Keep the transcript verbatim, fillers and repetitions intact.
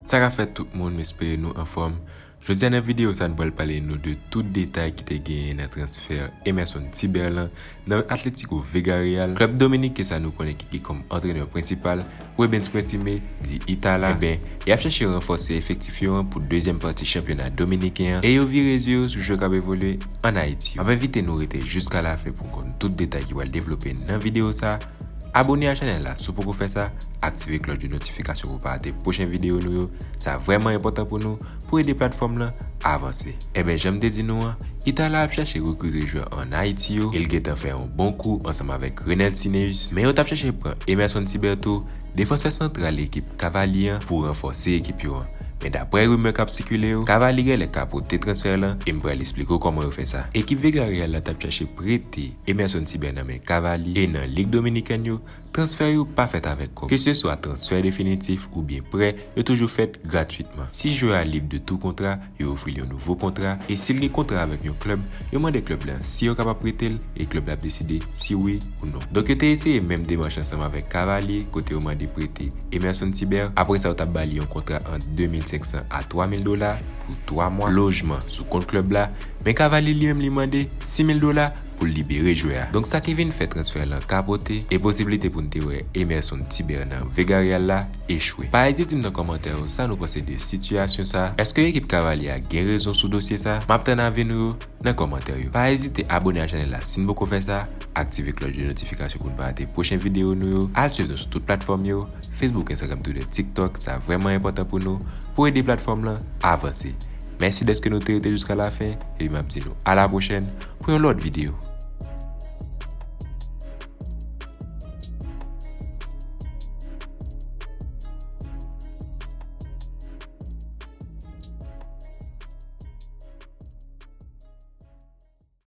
Sa ka fèt tout moun, m espere nou anfòm. Jodi a nan videyo sa, nou pral pale nou de tout detay ki te genyen nan transfè Emerson Tiber lan nan Atlético Vegareal. Klèb dominiken sa nou konnen ki gen kòm antrenè prensipal Rubens Principe, di Itala. Enben, y ap chèche ranfòse efektif yo an pou dezyèm pati chanpyona dominiken an e yo vire zye yo sou jwè k ap evolye ann Ayiti yo. M ap envite nou rete jiska lafen pou n konn tout detay ki pral devlope nan videyo sa. Abone a chanèl la si w poko fè sa, aktive klòch de notifikasyon pou w pa rate pwochen videyo nou yo. Sa vrèman enpòtan pou nou, pou ede platfòm lan avanse. Enben, jan m te di nou an, Itala ap chèche rekrite jwè ann Ayiti yo, e l gentan fè yon bon kou ansanm avèk Renel Cineus, men yo t ap chèche pran Emerson Tiber tou, defansè santral ekip Cavaliers an, pou ranfòse ekip yo an. Men daprè rimè k ap sikile yo, Cavaliers genlè kapote transfè lan, e m pral esplike w kòman yo fè sa. Ekip Vegareal la t ap chèche prete Emerson Tiber nan men Cavaliers, e nan Lig Dominikèn yo, transfè yo pa fèt avèk kòb. Keseswa transfè definitif oubyen prè, yo toujou fèt gratwitman. Si jwè a lib de tou kontra, yo ofri l yon nouvo kontra, e si l gen kontra avèk yon klèb, yo mande klèb lan si yo kapab prete l, e klèb la ap deside si wi ou non. Donk yo te eseye menm demach ansanm avèk Cavaliers, kote yo mande prete Emerson Tiber. Apre sa, yo t ap ba li yon kontra ant de mil senk san a twa mil dola pou twa mwa, lojman sou kont klèb la, men Cavaliers li menm li mande sis mil dola pou l libere jwè a. Donk sa ki vin fè transfè lan kapote e posiblite pou n te wè Emerson Tiber nan Vegareal la echwe. Pa ezite di m nan kòmantè yo sa nou panse de sitiyasyon sa. Èske ekip Cavaliers a gen rezon sou dosye sa? M ap tann avi nou yo nan kòmantè yo. Pa ezite abone a chanèl la si n poko fè sa, aktive klòch de notifikasyon pou n pa rate pwochen videyo nou yo, al swiv nou sou tout platfòm yo, Facebook, Instagram, Twitter, TikTok, sa vrèman enpòtan pou nou, pou ede platfòm lan avanse. Mèsi dèske nou te rete jiska lafen, epi m ap di nou a la pwochèn pou yon lòt videyo.